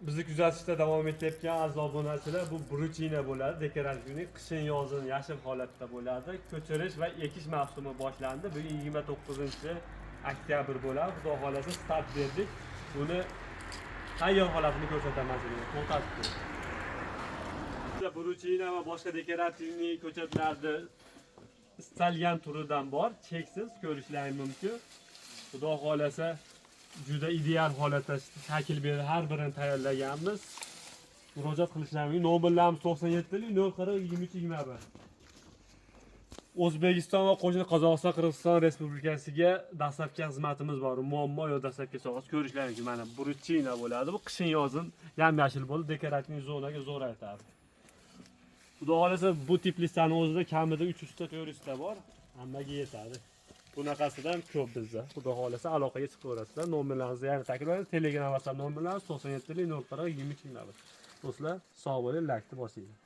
Bizni kuzatishda davom etayotgan aziz obunachilar, bu bruchina bo'ladi, dekorativniy, qishin yozin yashil holatda bo'ladi. Ko'chirish va ekish mavsumi boshlandi. Bugun 29 oktyabr bo'ladi. Xudo xohlasa, start berdik. Buni tayyor holatini ko'rsataman sizlarga. To'xtatib turing. Bruchina va boshqa декоративный ko'chatlarni istalgan turidan bor, cheksiz, ko'rishlaring mumkin. Xudo xohlasa, juda ideal holatda shakl berib, har birini tayyorlaganmiz. Murojaat qilishlari mumkin. Nomerlarimiz 97 040 23 21. O'zbekiston va qo'shni Qozog'iston, Qirg'iziston Respublikasiga dastlabki xizmatimiz bor. Muammo yo'q, dastlabki sohasi ko'rishlaring mumkin. Mana bruchina bo'ladi. Bu qishin yozin yam yashil bo'lib, декоративный zonaga zo'r aytadi. Xudo xohlasa, bu теплица ni o'zida kamida 300 ta, 400 ta bor. Hammaga yetadi. Bunaqasidan ko'p bizda. Xudo xohlasa, aloqaga chiqaverasizlar. Nomerlarimizni yana takrorlaymiz. Telegram, WhatsApp nomerlarimiz 97 040 23 21. Do'stlar, sog' bo'ling, laykni bosinglar.